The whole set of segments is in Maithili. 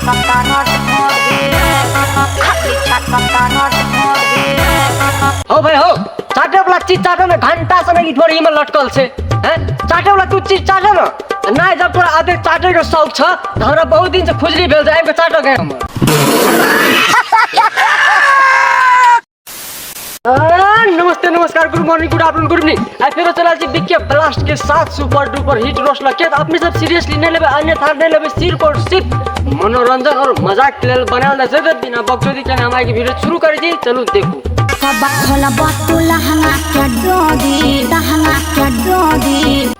हो भाई हो, चाटे वाला चीज चाटे ना, घंटा से नहीं ढोरी में लटकल छे हैं। चाटे वाला तू चीज चाटे ना नहीं, जब तोरा आधे चाटे के शौक छ त हमरा बहुत दिन से खुजली भेल छै, आबि के चाटो के हमर। नमस्ते नमस्कार, good morning, good afternoon, good evening. आइ फेरो चलल छी बिके ब्लास्ट के साथ सुपर डुपर हिट रोस्ट लके। तऽ अपने सब सीरियसली नहि लेबै, अन्यथा नहि लेबै, सिर्फ और सिर्फ मनोरंजन और मजाक के लेल बनायल जाइ छै। तऽ बिना बकचोदी के हम आइ के वीडियो शुरू करै छी, चलू देखू।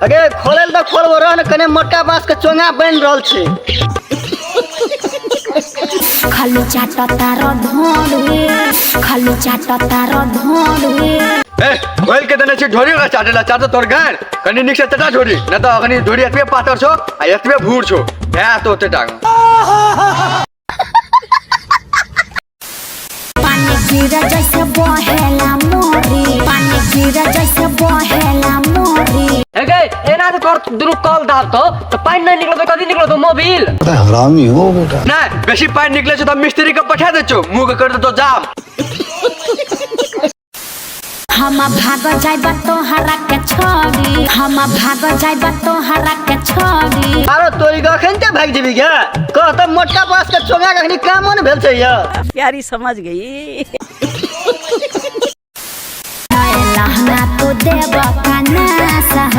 अरे खोलल तऽ खोलबो रह ने, कने मोटका बांस के चोंगा बनि रहल छै। खाली चाट तार ढोड़ी, खाली चाट तार ढोड़ी। ए खोल के देने छी ढोरी ओकरा चाटे ला, चाटे तोर गाड़ कनी नीक से चटा ढोरी, न तऽ अखनी ढोरी एतबे पातर छौ आ एतबे भूर छौ, भए तो ओते टांग। पानी गिर जैसे बहेला मोरी, पानी गिर जैसे बहेला मोरी। हे गे, एना तऽ तोर दुनू कल दाबतौ तऽ पानि नहि निकलतौ, कथी निकलतौ मोबिल? हरामी हो बेटा। नहीं बेसी पानि निकले छौ तऽ मिस्त्री के पठा दै छौ, मुँह के कर देतौ जाम। हम भाग जाइबा तोहरा के छोड़ी, हम भाग जाइबा तोहरा के छोड़ी। आरो तोरी के अखन ते भागि जेबी गे, कह तऽ मोटका बांस के चोंगा के अखनी कामो ने भेल छै यौ। प्यारी समझ गई। लहंगा तो देब काना सह,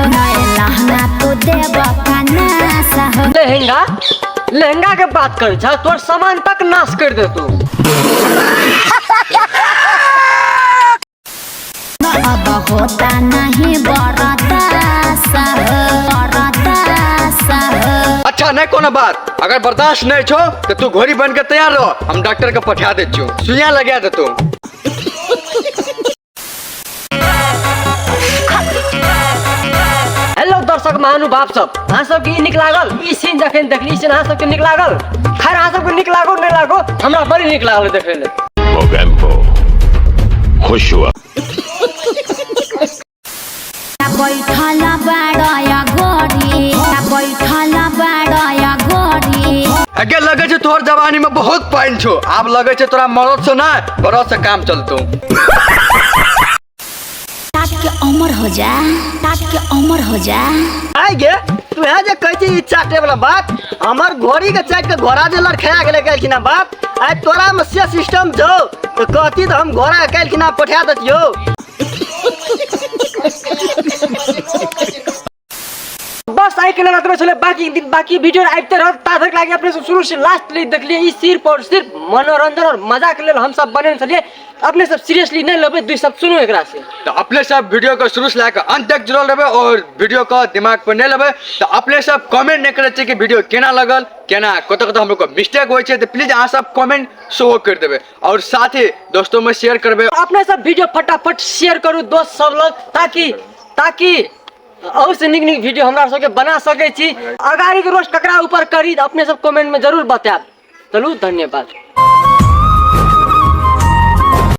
लहंगा तो देब काना सह। लहंगा लहंगा के बात कर छा, तोर सामान तक नाश कर देतौ। अब होता नहीं बरदास, बरदास। अच्छा नहीं कोनो बात, अगर बर्दाश्त नहीं छो तो तू घोड़ी बन के तैयार रहो, हम डॉक्टर के पठा दे छो, सुइया लगा देतो। हेलो दर्शक महानुभाव सब, अहाँ सबके ई नीक लागल ई सीन जखन देखली, ई सीन अहाँ सबके नीक लागल? खैर अहाँ सबके नीक लागो नहीं लागो, हमरा बड़ी नीक लागल देखै लेल। मोगैम्बो खुश हुआ। बैठल बाड़या गोरी, बैठल बाड़या गोरी। अगे लगे छौ तोहर जवानी में बहुत पानि छौ, आब लगे छौ तोरा मरद से ना बरद से काम चलतौ। टाट के अमर हो जा, टाट के अमर हो जा। आइ गे तू है जे कहै छी ई चाटे वाला बात, हमर घोड़ी के चाटि के घोड़ा जे लड़खड़ा गेलै काल्हिखिना बाप, आइ तोरा में से सिस्टम छौ तऽ कहती तऽ हम घोड़ा के काल्हिखिना पठा देतियौ। बस आइ के लेल एतबे छलै, बाकी दिन बाकी वीडियो आबिते रहत, ता धरि लागि अपने सब शुरू से लास्ट ले देखलियै। ई सिर्फ और सिर्फ मनोरंजन और मजाक लेल हम सब बनेने छलियै, अपने सब सीरियसली नहि लेबै, दुई सब सुनू एकरा से। तो अपने सब वीडियो के शुरू से लए कऽ अंत तक जुड़ल रहबै और वीडियो के दिमाग पर नहि लेबै। तो अपने सब कमेंट नहि करै छियै कि वीडियो केना लगल, केना कतऽ कतऽ हमलोग के मिस्टेक होइ छै, तऽ प्लीज अहाँ सब कमेंट सेहो करि देबै और साथ ही दोस्तों में शेयर करबै। अपने सब वीडियो फटाफट शेयर करू दोस्त सब लग, ताकि और से नीक नीक वीडियो हमरा सबके बना सकै छी। अगाड़ी के रोस्ट ककरा ऊपर करी अपने सब कमेंट में जरूर बतायब। चलू धन्यवाद।